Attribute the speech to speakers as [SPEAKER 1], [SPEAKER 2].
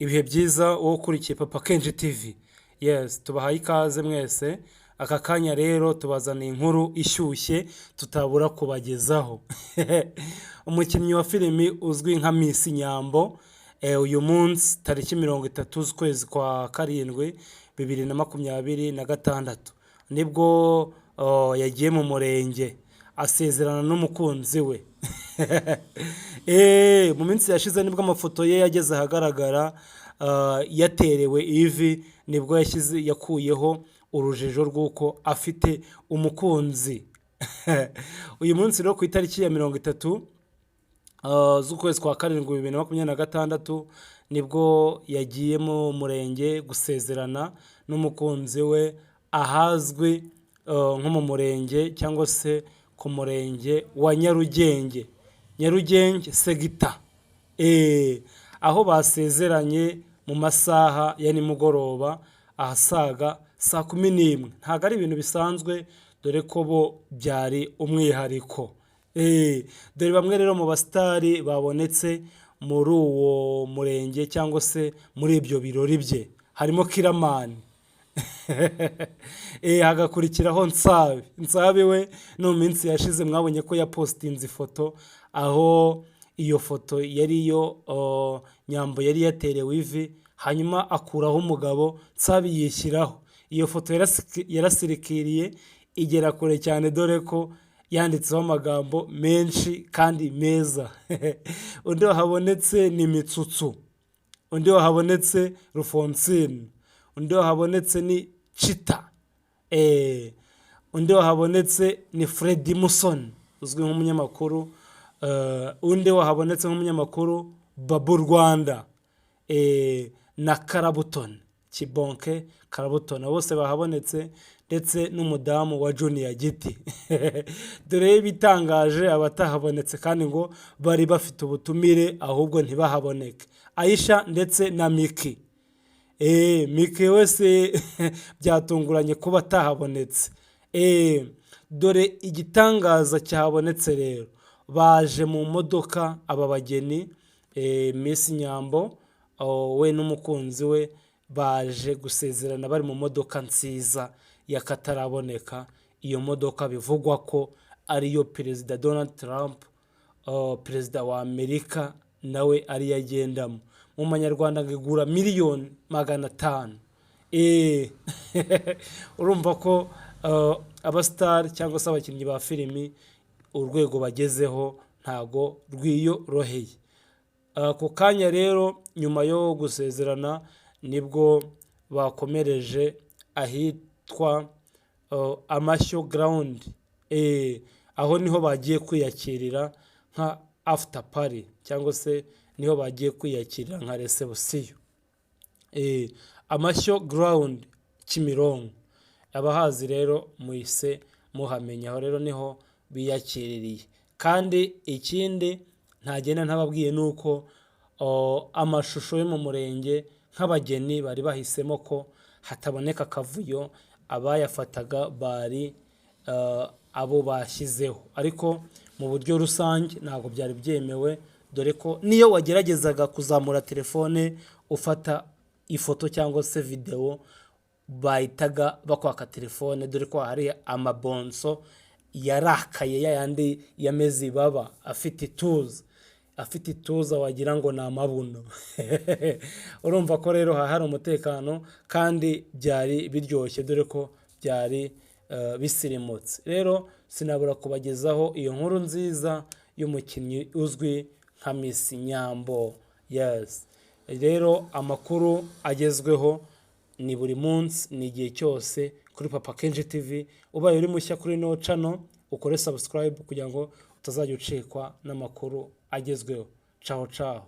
[SPEAKER 1] Ibihe byiza wowe ukurikiye Papa Kenji TV. Yes, tubahaye ikaze mwese. Aka kanya rero tubazaniye inkuru ishyushye tutabura kubagezaho. Umukinnyi wa filimi uzwi nka Miss Nyambo, uyu munsi tariki 30 z'ukwezi kwa karindwi 2026 nibwo yagiye mu murenge asezerana n'umukunzi we. Mu minsi yashize nibwo amafoto ye yageze ahagaragara, yaterewe ivi, nibwo yashyize yakuyeho urujijo rw'uko afite umukunzi. Uyu munsi rero ku itariki ya 30 z'ukwezi kwa karindwi 2026 nibwo yagiye mu murenge gusezerana n'umukunzi we ahazwi nko mu murenge cyangwa se ku murenge wa Nyarugenge, Nyarugenge segita, aho basezeranye mu masaha ya nimugoroba ahasaga saa 11. Ntabwo ari ibintu bisanzwe dore ko bo byari umwihariko. Dore bamwe rero mu basitari babonetse muri uwo murenge cyangwa se muri ibyo birori bye, harimo Killaman, hagakurikiraho Nsabi. Nsabi we no mu minsi yashize mwabonye ko yapositinze ifoto, aho iyo foto yari iyo Nyambo yari yaterewe ivi, hanyuma akuraho umugabo, Nsabi yishyiraho. Iyo foto yarasirikiriye igera kure cyane, dore ko yanditseho amagambo menshi kandi meza. Undi wahabonetse ni Mitsutsu, undi wahabonetse Rufonsine, undi wahabonetse ni Cita, undi wahabonetse ni Freddy Musoni uzwi nk'umunyamakuru, undi wahabonetse nk'umunyamakuru Babu Rwanda na Karabutoni Kibonke Karabutoni, bose bahabonetse, ndetse n'umudamu wa Junior Giti. Dore ibitangaje, abatahabonetse kandi ngo bari bafite ubutumire ahubwo ntibahaboneke, Aisha ndetse na Miki. Miki wese byatunguranye kuba atahabonetse. Dore igitangaza cyahabonetse rero, baje mu modoka aba bageni, Miss Nyambo we n'umukunzi we baje gusezerana bari mu modoka nziza y'akataraboneka. Iyo modoka bivugwa ko ariyo Perezida Donald Trump, perezida wa Amerika, nawe ariyo agendamo. Mu manyarwanda ngo igura miliyoni 500. Urumva ko abasitari cyangwa se abakinnyi ba filimi urwego bagezeho ntago rwiyoroheye. Ako kanya rero nyuma yo gusezerana nibwo bakomereje ahitwa Amashyo Ground, aho niho bagiye kwiyakirira nka after party cyangwa se niho bagiye kwiyakirira nka reception. Amashyo Ground Kimironko, abahazi rero muhise muhamenya, aho rero niho biyakiririye. Kandi ikindi ntagenda ntababwiye ni uko amashusho yo mu murenge nk'abageni bari bahisemo ko hataboneka akavuyo, abayafataga bari abo bashyizeho, ariko mu buryo rusange ntabwo byari byemewe, dore ko niyo wageragezaga kuzamura telefone ufata ifoto cyangwa se videwo bahitaga bakwaka telefone, dore ko hari amabonso yarakaye yayandi yameze ibaba, afite ituza, afite ituza wagira ngo ni amabuno. Urumva ko rero hari umutekano kandi byari biryoshye, dore ko byari bisirimutse. Rero sinabura kubagezaho iyo nkuru nziza y'umukinnyi uzwi nka Miss Nyambo. Yes, rero amakuru agezweho ni buri munsi, ni igihe cyose kuri Papa Kenji TV. Ubaye uri mushya kuri ino channel, ukore subscribe kugira ngo utazajya ucikwa n'amakuru agezweho. Caho caho.